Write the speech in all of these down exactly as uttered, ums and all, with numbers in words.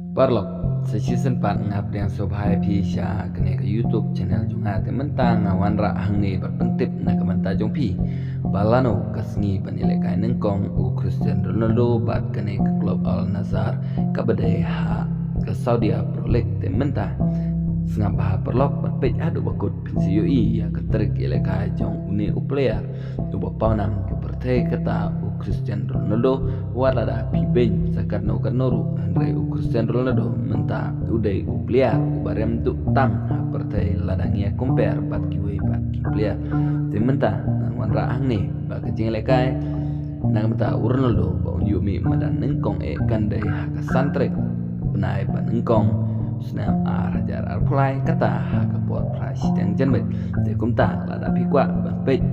Paralok, sa shisien pat nga pdiang sngewbha ïa phi sha kane ka YouTube channel jong nga. Te mynta nga wanrah hangne ban pyntip na ka bynta jong phi ba lano ka sngi ban ïalehkai nyngkong u Cristiano Ronaldo bad kane ka club Al Nassr kaba dei ha ka Saudi Pro League. Te mynta sngap bha paralok ban peit haduh ba kut phin sa ïohi ïa ka trik ïalehkai jong une u player uba pawnam ka pyrthei kata u Cristiano Ronaldo. Wat lada phi beiñ sa katno katno ruh, hynrei u Cristiano Ronaldo mynta u dei u player uba rem duh tam ha pyrthei lada ngi ïa compare bad kiwei pat ki player. Te mynta ngan wanrah hangne ba ka jingïalehkai na ka bynta u Ronaldo ba un ïoh mih madan nyngkong eh kan dei ha ka san tarik bnai ba nyngkong snem ar hajar arphew lai, kata ha ka por phra shiteng janmiet. Te kumta lada phi kwah ban peit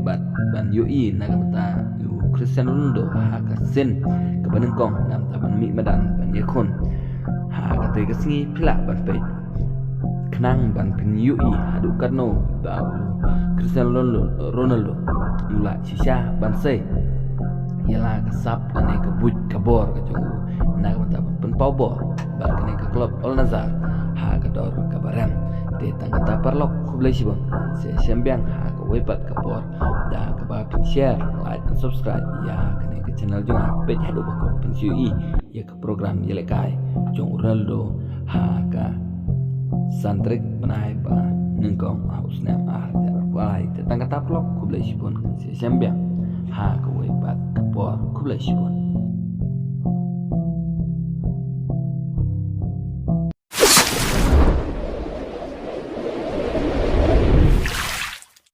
bad ban ïohi na ka bynta u Cristiano Ronaldo ha ka sien kaba nyngkong, na ka bynta ban mih madan ban ïakhun ha katei ka sngi, phi lah ban peit khnang ban pynïohi haduh katno ba u Cristiano Ronaldo, Ronaldo u lah shisha ban sei ïa la ka sap lane ka buit ka bor ka jong u na ka bynta ban pynpaw bor bad kane ka club Al Nassr ha ka dor kaba rem. Te tang kata paralok, khublei shibun. Sa shem biang ha kawei pat ka por da kaba phin share, like and subscribe ïa kane ka channel jong nga. Peit haduh ba kut phin sa ïohi ïa ka program ïalehkai jong u Ronaldo ha ka san tarik bnai ba nyngkong ha u snem ar hajar arphew lai. Te tang kata paralok, khublei shibun, sa shem biang ha kawei pat ka por, khublei shibun.